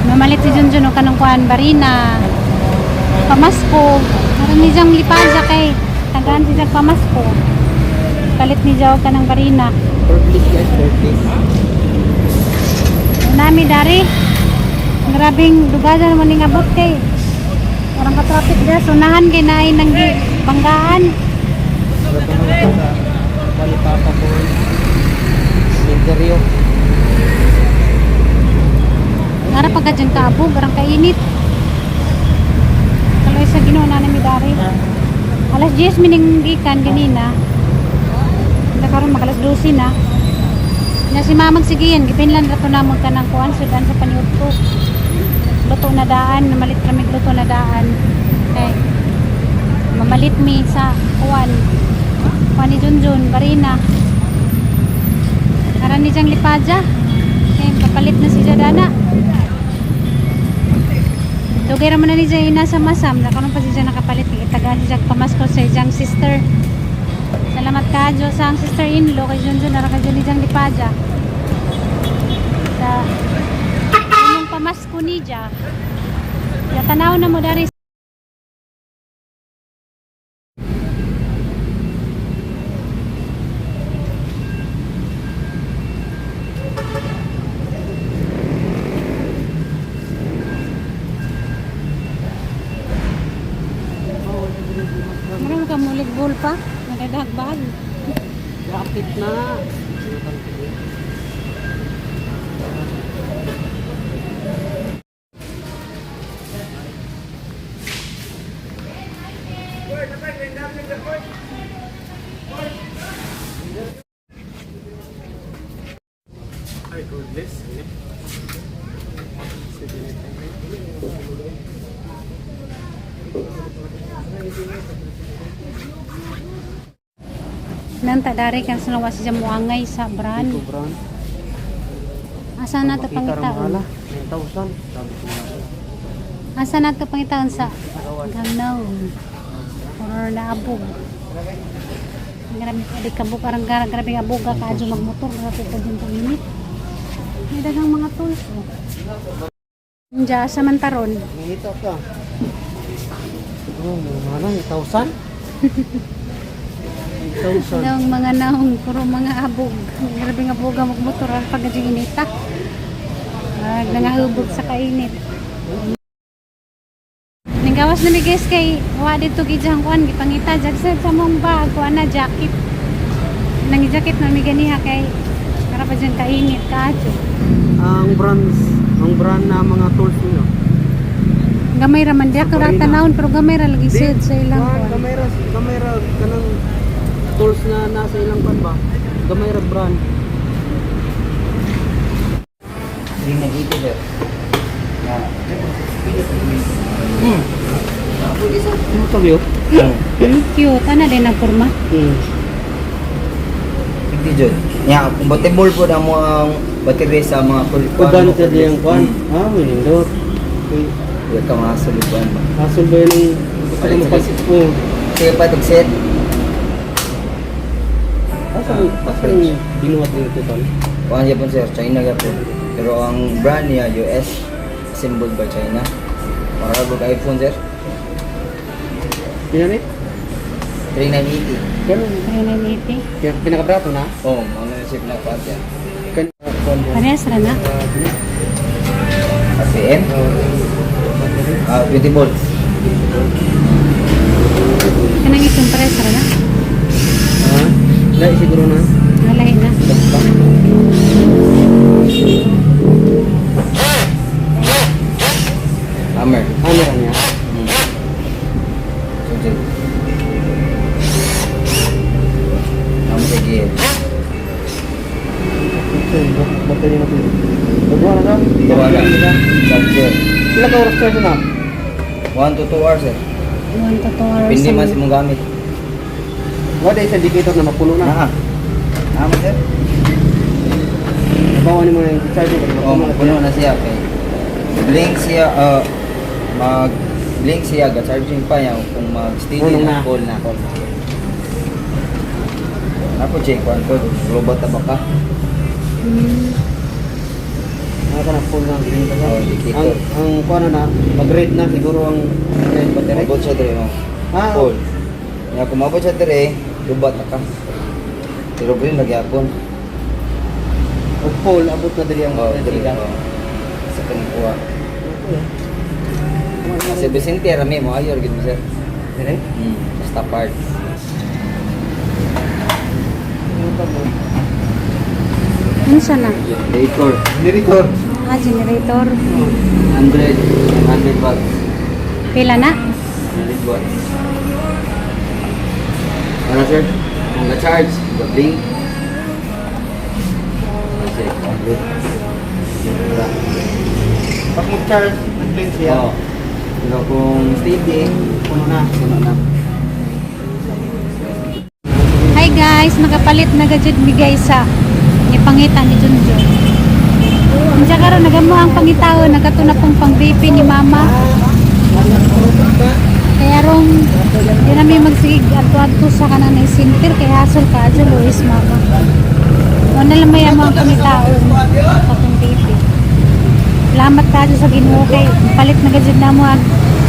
Mamalit si Junjun og kanang kuan barina. Pamasko. Meron ni siyang lipaja kay tagaan si siyang pamasko. Palit ni Jaw kanang barina. Purplish guys, purplish. Nami dari. Grabing dugasan naman ning abot kay. Orang ka-traffic gas unahan kay naay nang gi banggaan. Grabe naman sa Balipapa po. Interior. Ara pagka dyan kaabog, arang kainit. Kaloy sa Ginoo na nami dari. Alas 10 mining gikan ganina. Hindi karon makalas 12 na. Na si mamag sigiyan, gipinlan ra to namon kanang kuan sudan sa paniudto. Luto na daan, namalit kami luto na daan. Kay mamalit mi sa kuan. Kuan ni Junjun, barina. Ara ni Jang Lipaja. Kay papalit na si Jadana. Dugay ra man na ni Jay nasa masam, na karon pa si Jay nakapalit ni itagaan si Jay pamasko sa iyang sister. Salamat ka Diyos sa ang sister-in-law kay Junjun ara kay Junjun Jang Lipaja. Sa imong pamasko ni Ja. Ya tanaw na mo dari. Meron ka mulig ball pa? Nagadagbag. Lapit na. Ay, goodness. Nanta dari kan sanawa si Jamuangay sa brand. Ito, brand. Asa na to Makita ra pangitaon? mahala. 9,000. Sabi ko na. Asa na to pangitaon sa Ganaw. Or naabog. Grabe adi kabuk arang grabe nga aboga ka adyo magmotor grabe pa din init. May daghang mga tools oh. Diya sa mantaron. Ngita ka. Oh, mahala. 8,000? 8,000. Daw mga naong puro mga abog. Grabe nga aboga magmotor ang pag adyo inita. Ag nangahubog sa kainit. Ninggawas na mi guys kay wa dito gijang kuan gipangita jag sa mong bag kuan na jacket. Nang jacket na mi ganiha kay para pa dyan kainit kaadyo. Ang brand na mga tools niyo. Gamay ra man diya ka Barina. tanawon pero gamay ra lagi sud sa ilang Kuan, kuan. gamay ra, gamay ra kanang tools na nasa ilang kan ba? Gamay ra brand. 380, sir. Ano to yun? Cute ana din ang porma. Hindi jud. Nya, compatible po na mo ang battery sa mga Kudan sa diyang kuan. Ah, minindot. Wala ka mga suluban ba. Hasol ba yun ang gusto ko mapag... Oh. Sige pa tug set. Asa Ah, asa binuhat din ito tol? Kuan gyapon sir, China gyapon. Pero ang brand niya US, assembled by China. Para bug iPhone sir, Pinanit? 3980. Pero 3980. kaya pinakabrato na? Oh, mo na siya pinakuan siya. Kan kuan mo. Parehas ra na. RPM, ah 20 volts. Kanang itong parehas ra na. Ha? Lahi siguro na. Alay na. Basta. Hammer. Ano ra niya? So, jud. Hammer sa gear. Ito, battery na ito. Nagawa na ka? Gawa na. Charger. Pila ka oras charge na? 1 to 2 hours sir. 1 to 2 hours. Pindi man sa imong gamit. Wala sa indicator na mapuno na. Naa. Naa man sir. Nabawa ni mo na yung charger. Oh, mapuno na siya kay blink siya mag blink siya ga charging pa niya kung mag steady Full na na. full na. Ako check kuan ko robot ta baka. Hmm. Ah, kanang full na green ba siya? Oh, indicator. Ang kuan na mag-red na siguro ang red battery. Mabot siya dire mo. Ah. Full. Nya kung mabot siya dire, dubat na ka. Pero green lagi apon. Og full abot na diri ang Oh, red dire sila. oh. Sa kanang kuha. Okay. Sa Vicente rami mo ayor gid mo sir. Dire? Basta part. Unsa na? Generator. Generator. Ah, generator. 100 100 watts. Pila na? 100 watts. Ano sir? Kung na-charge, the blink. Kasi, 100. Wala. Pag mag-charge, nag-blink siya. Oo. Pero kung steady, Puno na. puno na. Hi guys, nakapalit na gajud mi guys sa gipangita ni Junjun. Unsa karon nagamo ang pangitaon, nagato na pong pang BP ni Mama. Kaya rong di namin magsigig adto-adto sa kanang na center kay hasol ka adto Luis Mama. Mo na lang may amo ang pangitaon katong BP. Salamat kayo sa Ginoo kay palit na gajud namo ang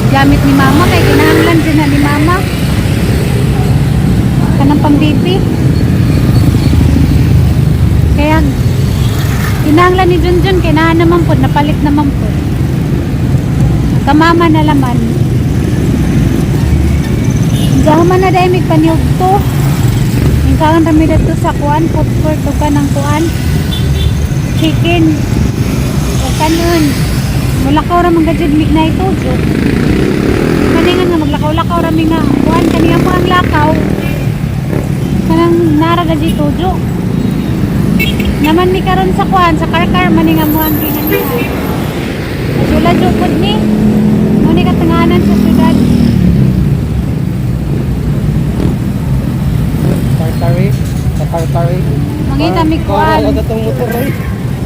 gamit ni Mama kay kinahanglan jud na ni Mama kanang pang BP. Kaya kinahanglan ni Junjun kay naa naman po, napalit naman po. Kamama na laman. Gaman na dahil may paniyog to. Ikaw ang rami dito sa kuan, food court o ka ng kuan. Chicken. O kanon. Mulakaw ra man gajud mig na ito. Kaningan nga maglakaw-lakaw rami nga kuan kaniya mo ang lakaw kanang nara gaji tujo naman mi karon sa kuan sa karkar man nga mo ang ginaniya sula jud ni mo ni katanganan sa syudad. Karkari. Sa karkari. Mangita mi kuan. Kuan atong motor ay.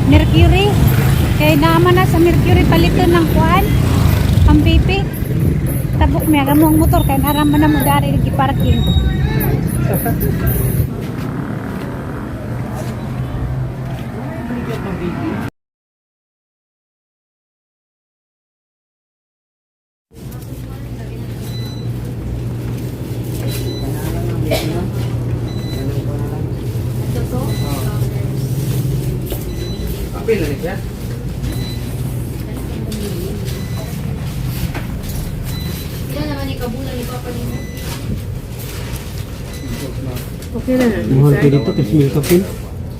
Mercury kay naman na sa Mercury paliton ng kuan pampipi tabok mi ang among motor kay nara man na mo dari gi-parking. Apil na ni siya. Okay na na. Mahal kayo dito, 3,000 kapil.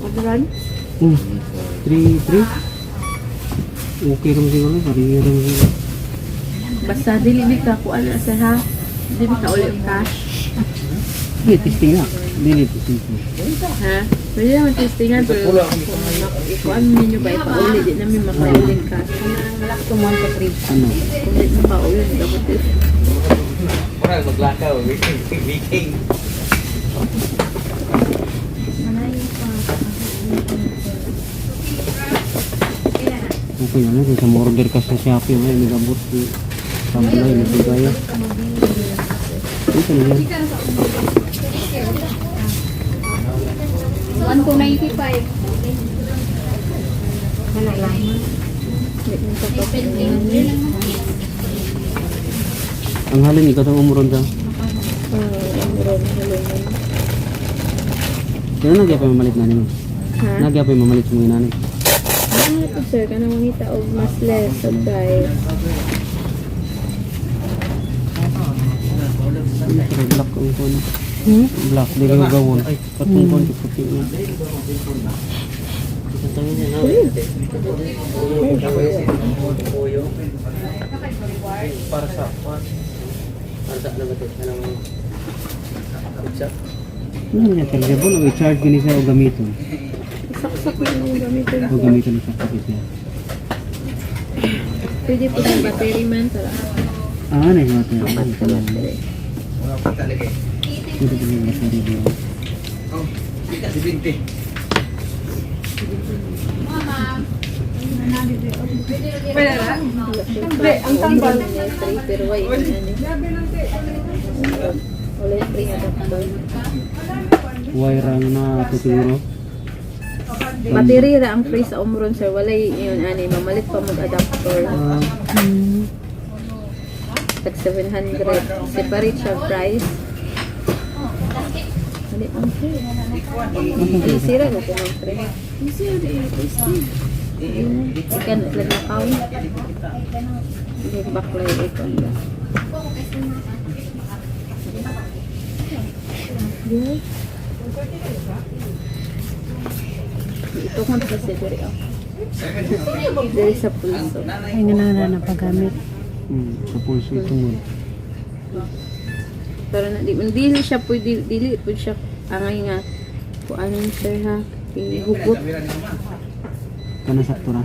Madalan? 3, 3. Okay kami siguro, pariyo kami siguro. Basta dili mi ka kuan na sir ha. Dili ka ulit cash. Hindi, testing na. Hindi, testing ko. Ha? Pwede naman testingan pero kung ikuan ninyo ba ipauli di namin makauli cash. Ano? Kung di makauli dapat test. Parang maglakaw, weekend. Okay na lang, kung sa order ka sa Shopee, may nagabot. Tambay, nagigaya. Ito na yan. 1295. Ang halin, ikaw itong umuron ka. Kaya nagya pa mamalit na nimo. Ha? Nagya pa mamalit sa mga nanay. Ano to sir kana mangita og mas less og price. Pero black ang kuno. Black, di ko gawon. Katong kuno, puti na. Ano nga chargeable o i-charge gini siya o gamiton? Saksak na yung gamitin. O gamiton sa kapit niya. Pwede po sa battery man tara. Ah, ano yung battery? Apat ka battery. Wala pa talaga eh. Pwede pa yung battery diba? Oh, si Binti. Ang tambal. Pero why ano? Wala yung free adapter. Wire ang na ito siguro. Battery ra ang free sa Omron, sir. Walay yun ani mamalit pa mag adapter. Ah, Tag 700. Separate siya price. Dali ang free. Ay, sira ko kung ang free. Sira di testing. Ikan lagakaw. Baklay ikon ba. Yeah. Ito kung sa diri oh. Diri sa pulso. Ay nga na na paggamit. Sa pulso ito mo. Pero na, di, dili siya pwede, dili pwede siya angay nga kung anong sir ha, ihugot. Kana sakto ra.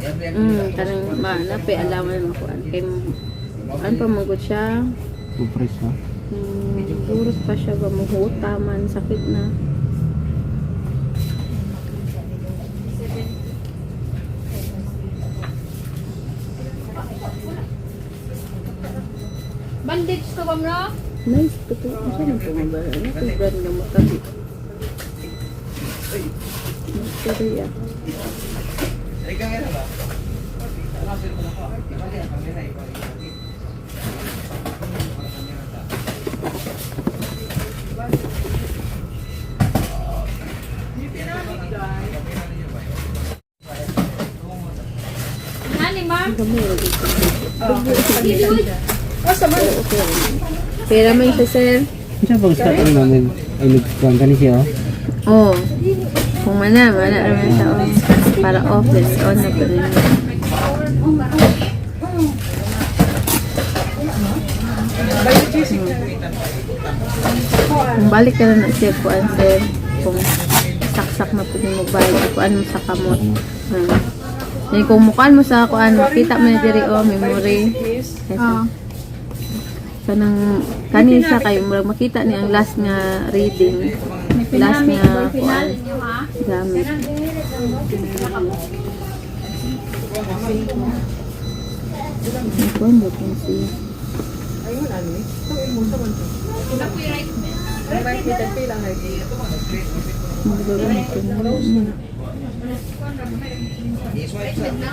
Kanang ma, nape alaman mo kuan kay an pa magud siya. Compress ha. Durot pa siya ba muhuta man sakit na. Bandage to ba no? Nice to to. Unsa man to nga ba? Ano to brand nga mo tabi? Sorry ah. Ani ma'am? Pera man siya, sir. Unsa bang start ang namin? Ay nagkuan kani siya oh. Oh. Kung mana, mana naman siya on. Para off, let's on na pa rin. Kung balik ka na na siya, kuan sir. Kung saksak na po mo bayad, kuan mo sa kamot. Then, kung mukuan mo sa kuan, makita mo na diri oh, memory. Ah. Kanang kani siya kayo murag makita ni ang last nga reading. Last nga kuan gamit. Ay, kuan ba kung siya?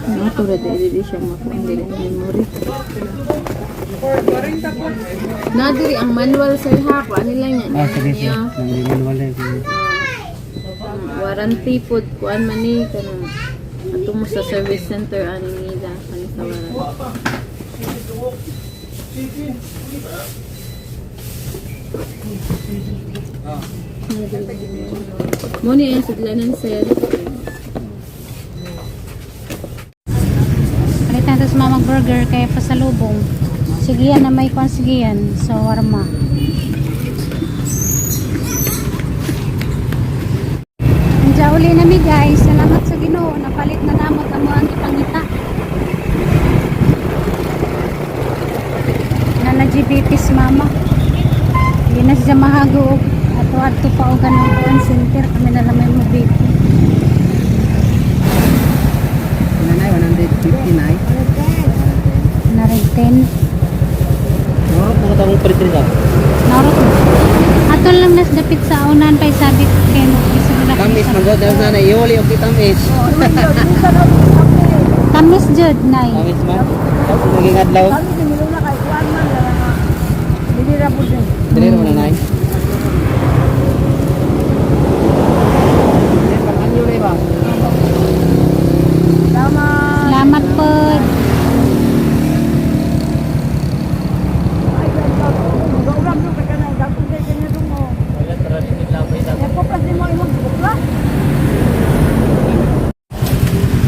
Ano to ra dili siya makuan dili ang memory. Na diri ang manual sir ha kuan nila niya. Ah, sige sige. Niya. Nang manual eh. Sige. Warranty pod kuan man ni kanang ato mo sa service center ani nila kani sa warranty. Mo ni ang sudlanan sir. Palit natin sa mamang burger kaya pasalubong. Sige yan na may kwan sige yan sa warma. Andiyan uli nami guys. Salamat sa Ginoo. Napalit na namot amo ang ipangita. Na na GBP si mama. Hindi na siya mahago og ato adto pa og ganang kuan center kami na lang may mo-BP. Nanay 159. Na rin 10. Moro po ka tawang palit rin. Narot. Ato lang nas dapit sa unan pa isabit kay mo isigura. Tamis magod daw sana iuli og tamis. Tamis jud nay. Tamis man. Tapos naging adlaw. Dili ra man nanay. Salamat po.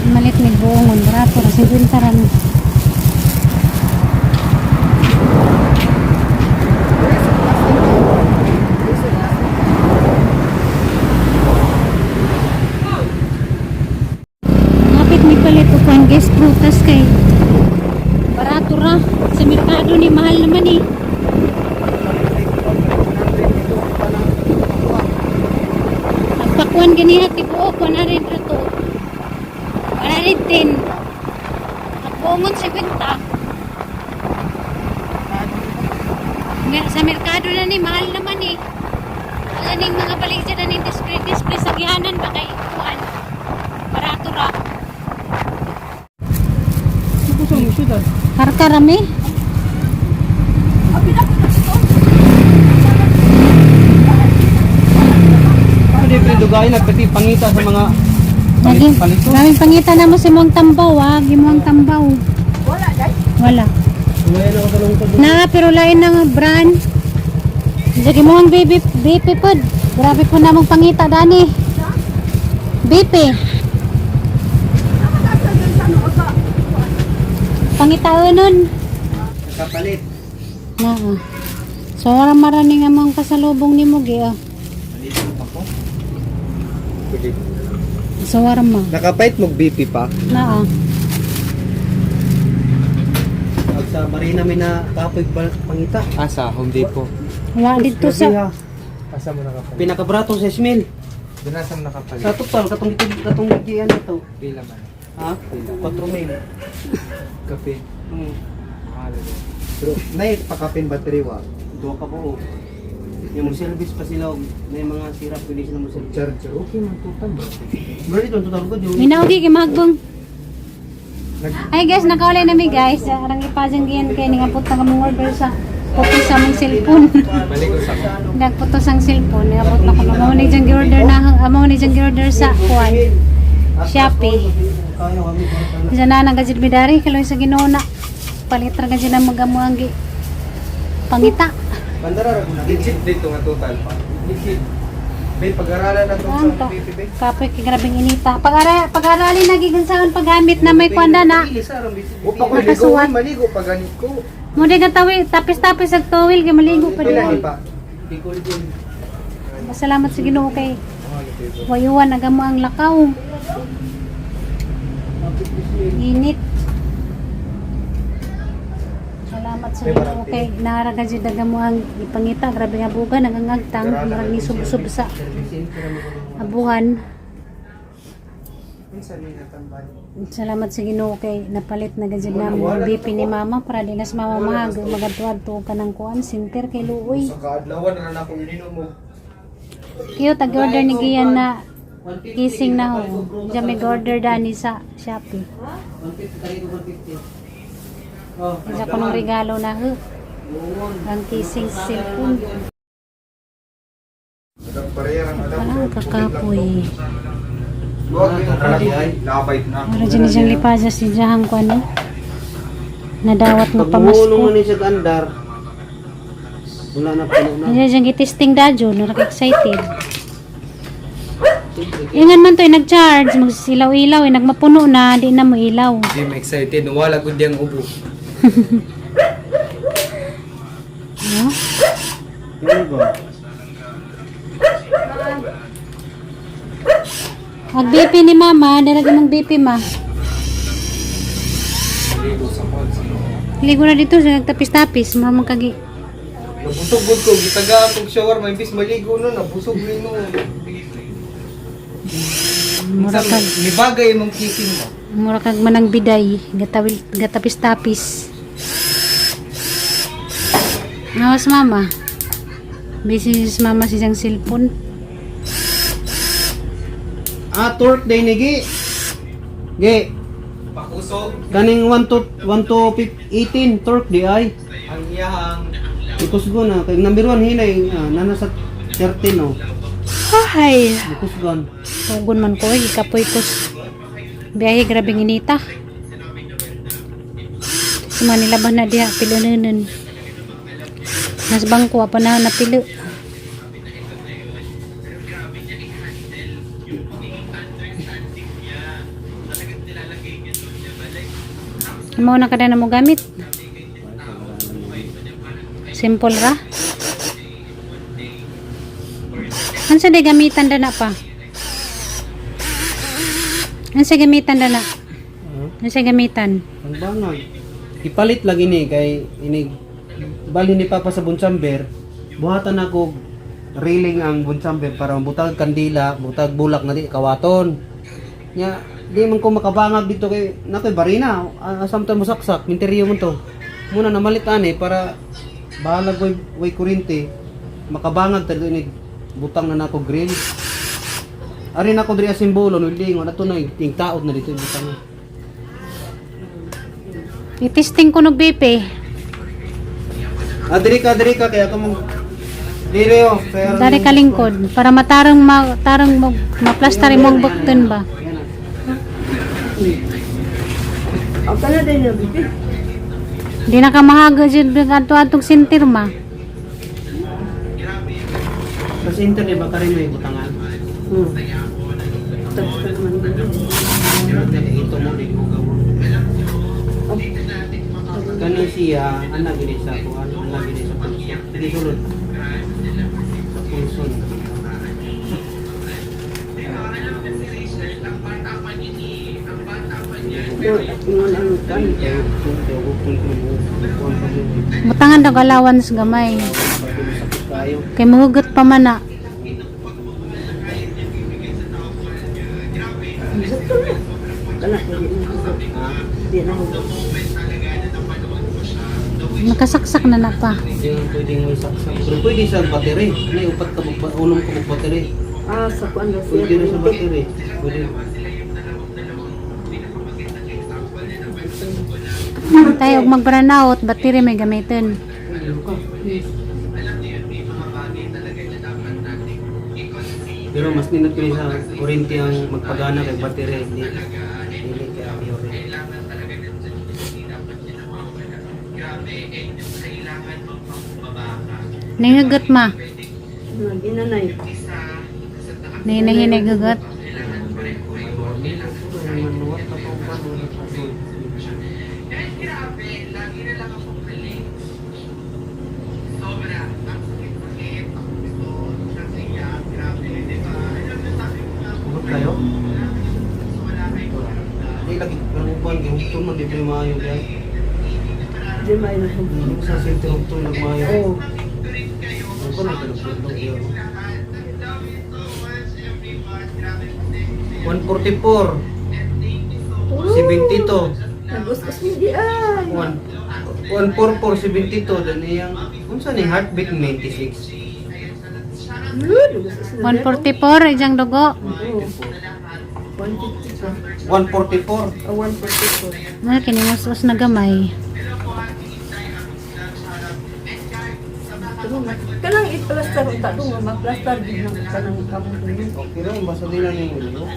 Malit ni buongon barato ra 50 ra ni. Lapit ni palit og kuan guys prutas kay barato ra sa merkado ni mahal naman eh. Ang pakuan ganiha tibuok 100 ra to. 110. Ang buongon 50. Sa merkado na ni mahal naman eh. Wala ning mga baligya na ning display display sa gihanan ba kay kuan. Barato ra. Kusang mo syudad. Karkarami. Ano di pre dugay na pati pangita sa mga Naging, palit palito. daming pangita na mo si mong tambaw ah. Gimong tambaw. Wala, dai? Wala. Ngayon ako sa lungkod. Na, pero lain ng brand. Sige mo ang baby, BP pod. Grabe po namong pangita, Dani. BP. Pangitaon nun. Kapalit. Na. Ah. So, marami nga mong pasalubong ni Mugi, oh. So, ma. Nakapait mo BP pa. Na, ah. Pag sa Marina may na kapoy pangita. Ah, sa Home Depot. Wala dito sa. Asa mo nakapalit? Pinakabrato sa Ismail. Doon asa mo nakapalit? Sa total katong katong gigian ito. Pila man. Ha? 4 mil. Kape. Hmm. Pero nay pakapin battery wa. Duha ka buo. Yung mag-service pa sila og may mga sira pwede sila mo-service. Charger okay man total ba? Bro, dito total ko yung Minaugi kay magbong. Ay guys, nakaulay na mi guys. Arang ipasang giyan kay ningapot na kamong order sa putos sa among cellphone. Maligo sa Nagputos ang cellphone, ningapot na ko. Mao ni diyang gi-order na, mao ni diyang gi-order sa kuan. Shopee. Kaya kami para Diyan na nang gajid bidari kaloy sa Ginoo na. Palit ra gajid na magamo ang gi pangita. Bandara ra gud. Legit dito nga total pa. Legit. May pag-aralan na tong Ano sa to? BP ba? Kapoy kay grabeng inita. Pag-ara pag-aralin na gigunsaon paggamit na may kuan na na. O pa ko ligo, Nakasuwat. maligo pa ganit ko. Mo di ka tawi tapis-tapis ag towel kay maligo pa Pila di. pa. Bicol din. Salamat sa Ginoo kay wayuan agamo ang lakaw. Init. Salamat sa Ginoo kay naara ka jud agamo ang ipangita grabe nga buga nangangagtang murag ni sub sa Service center mo ko. abuhan. Minsan may natambal. Salamat sa Ginoo kay napalit na gajud namo ang BP ni mama para di nas mama mahag magadto-adto ka ng kuan center kay luoy. Sa kaadlawan ra na ko ininom mo. Cute ag order ni Gian na kising na ho. Diyan may order dani sa Shopee. 150 kali ko 150. Oh, Isa ko ng regalo na ho. Ang kissing cellphone. Parang kakapoy. Labay na. Para dyan dyan lipaza si Jahang ko ano. Nadawat nga Pag pamasko. muhulong man siya andar. Wala na puno na. Diyan dyan gitisting dadyo. Naraka-excited. Ingan man to eh, nag-charge. Magsilaw-ilaw eh. Nagmapuno na. Di na mo ilaw. Jim excited, wala gud diyang ubo. No? Yun ba? Ang BP ni mama. Dala mong BP ma. Maligo sa kwan. Ligo na dito. Sa nagtapis-tapis. Murang kagi. Nabusog gud ko, gitagaan kog shower, may bis maligo no, nabusog ni no. Mura kag Nibagay imong kissing mo. mura kag manang biday, gatawil gatapis-tapis. Nawas mama. Busy si mama si siyang cellphone. Ah, torque day ni Gi. Gi, Pakusog kaning 1 to 1 to 18 torque di ay. ang iyahang Ikusgon na kay number 1 hinay ah, nana sa 13 oh. Hay. Ikusgon. Tugon man ko eh, ikapoy ko. Biyahe grabe inita. Sa Manila ba na diha pilununon. Nas bangko apa na napilo. Mao na kada na mo gamit. Simple ra. Unsa day gamitan da na pa? Unsa gamitan da na? Unsa gamitan? Ang bangag. Ipalit lagi ni kay ini bali ni Papa sa Bunsamber, buhatan ako railing ang Bunsamber para mabutag kandila, butag bulak na di kawaton. Nya di man ko makabangag dito kay nakoy barina, asam ta mo saksak, minteryo man to. Muna namalit ani para bahalag way, way kurinte, makabangag talaga ini butang na nako grill. Ari na ko diri simbolo no lingon ato na yung taot na dito ibutang. I-testing ko nog BP. Ah, diri ka kaya ka mo Diri oh, kaya Dari ka lingkod para matarang tarang mo maplastar imong bukton ba. Ang kana din na bibi. Di na ka mahaga jud adto atong center ma. Sa internet ba ka rin may butangan? Tapos ka naman din. Ito mo di ko gawa. Kani siya, anak gini sa kuan, anak gini sa pulso. Sige sulod. Sa pulso. Ingon ang kan. Butangan daw allowance gamay. Kayo. Kay mahugot pa man na. Sakto na. Kana di na hugot. Di na hugot. Nakasaksak na na pa. Hindi lang pwedeng may saksak. Pero pwede sa battery. May upat ka ulong ka battery. Ah, sa kuan daw siya. Pwede rin sa battery. Pwede. Tayo og magbranaut, battery may gamitin. Ano ka? Pero mas nindot kini sa kuryente ang magpagana kay battery hindi dili kay ayore. Ningagat ma. Inanay. Nihinahinay gagat. Hugot kayo? Hindi lagi pero uban kay hugton man di pa maayo kay. Di may na hugot. Sa center hugton nagmaayo. Oh, Ang kuno pero hugton 144 72. Nag-us-us ni di ay. 144 72 dan iyang unsa ni heartbeat 96. Nag-us-us na. 144 ijang dugo. 150 ka. 144. Ah, 144. Ano kini us na gamay. Pero kanang i-plaster unta dong, ma-plaster gid nang kanang kamong dong. Okay ra basta di lang yung ulo.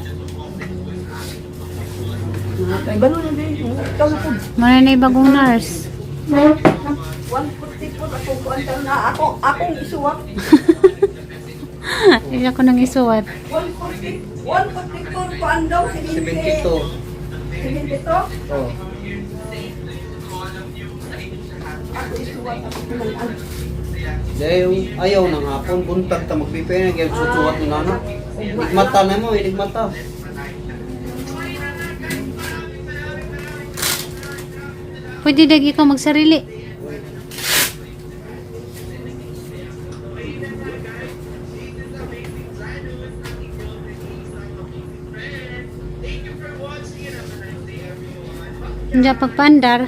Kay balo na din. Ikaw na po. Muna na bagong nurse. 144 ako kuan taon na ako akong isuwat. Iya ko nang isuwat. 140 144 kuan daw 72. 72. Oh. Ako isuwat ako kuan. Dahil ayaw nang hapon buntag ta magpipay na gyud susuwat ni nana. Igmata na mo, igmata. Pwede dag ikaw magsarili. Hindi pagpaandar.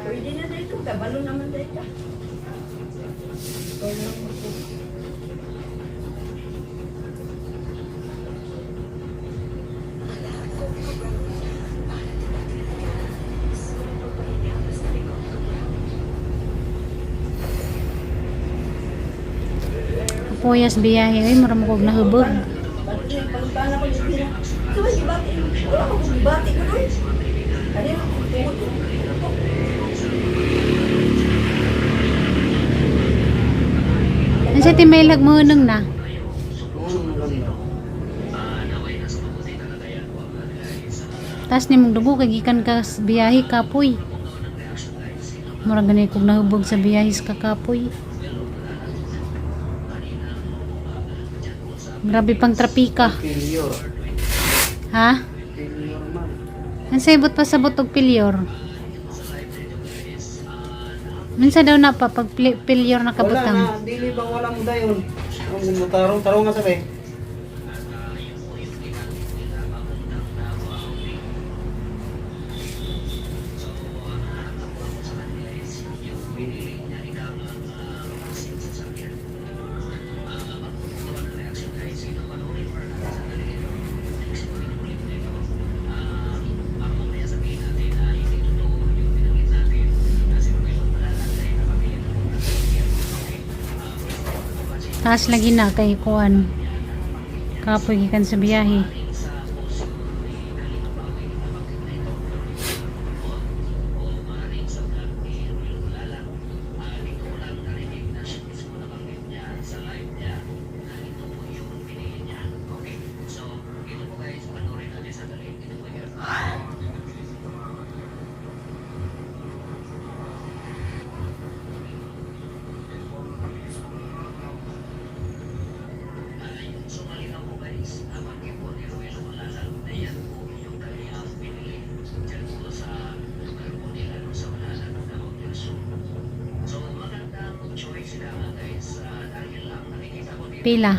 Pwede na dito, kabalo naman dito. Puyas biyahe ay mura mo kog nahubog. Bati, pagkaan ako yung pina. So, gibati, wala ko gibati ko doon. Kani ako tungod. Ang sa timailag mo nang na. Tas nimong dugo kay gikan ka sa biyahe kapoy. Mura gani kog nahubog sa biyahe sa kakapoy. Grabe pang trapika. Failure. Ha? Failure man. Ang saybot pa sa butog pilyor. Minsan daw na pa pag pilyor na Wala kabutang. na, dili bang wala mo dayon. Ang tarong tarong nga sabi. Taas lagi na kay kuan. Kapoy gikan sa biyahe. Pila.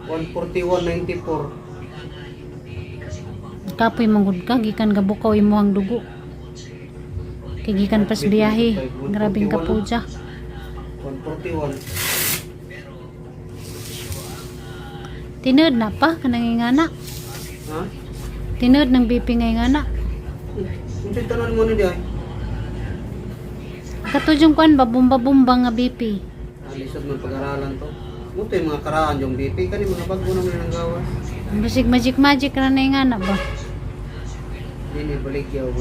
141.94. Kapoy manggod ka gikan gabukaw imong dugo. Kay gikan pas biyahe. Grabeng kapuja. 141. Tinod na pa kanang ingana. Ha? Tinod ng BP nga ingana. Unsa tanan mo ni di ay? Katujong kuan ba bomba-bomba nga BP. Alisod man pag-aralan to. Muto yung mga karaan yung BP kani mga bago naman ang gawas. Basig magic magic ra na ingana ba. Dili baligya og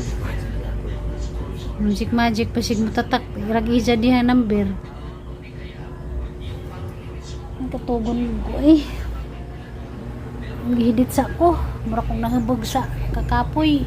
Magic magic pasig mutatak rag isa diha number. Ang katugon ko eh. Ang gihidit sa ko. Mura kong nahubog sa kakapoy.